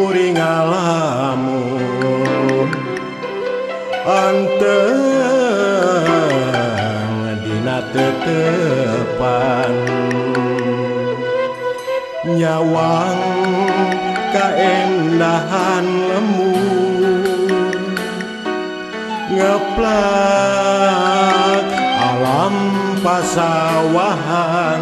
Kuring ngalamun anteng dina tetepan nyawang kaendahan lemur ngeplak alam pasawahan.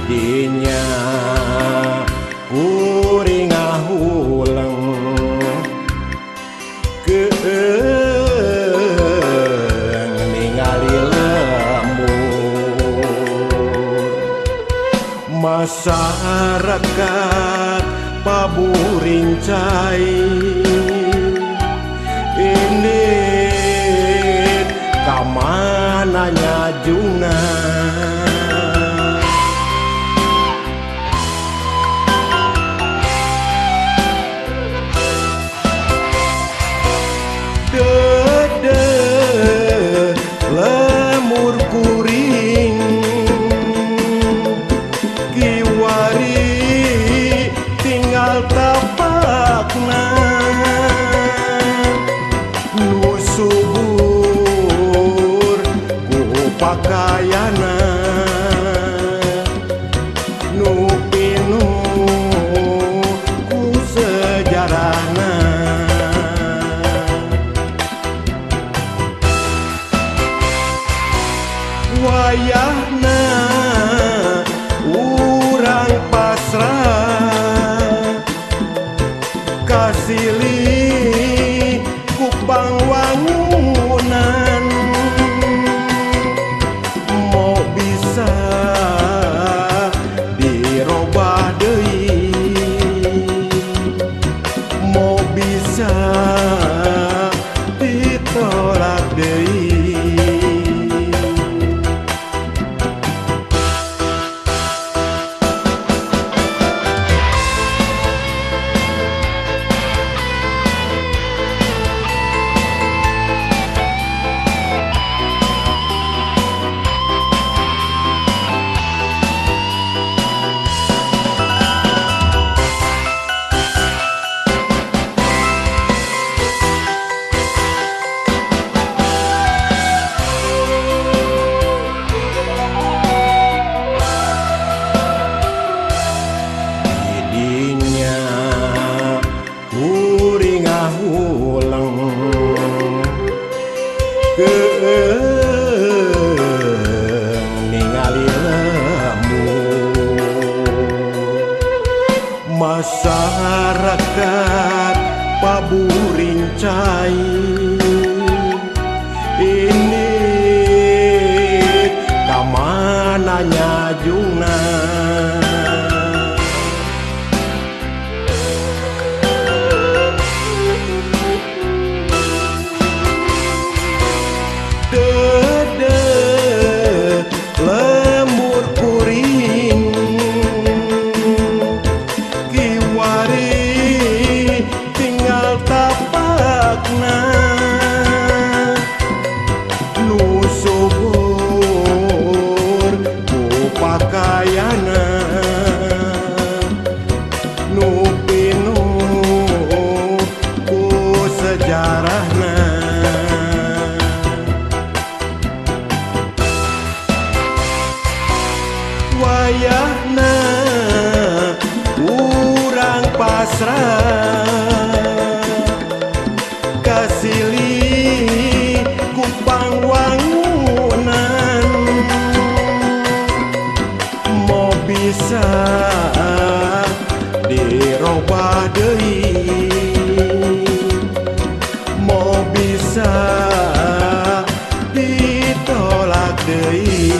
Didinya kuring ngahuleng keeng ningali lemur masyarakat paburincai ini kamananya juna. Dede lemur kuring kiwari tinggal tapakna nu subur ku pakaiana nu pinuh ku sejarahna. Wayahna urang pasrah kasilih ku pangwangunan mau bisa dirobah deui mau bisa ditolak deui. Keeng ningali lemur masyarakat paburincai ini kamananya juna. Dede lemur kuring kiwari tinggal tapakna nu subur ku pakaiana nu pinuh ku sejarahna. Wayahna urang pasrah kasilih ku pangwangunan mau bisa dirobah deui mau bisa ditolak deui.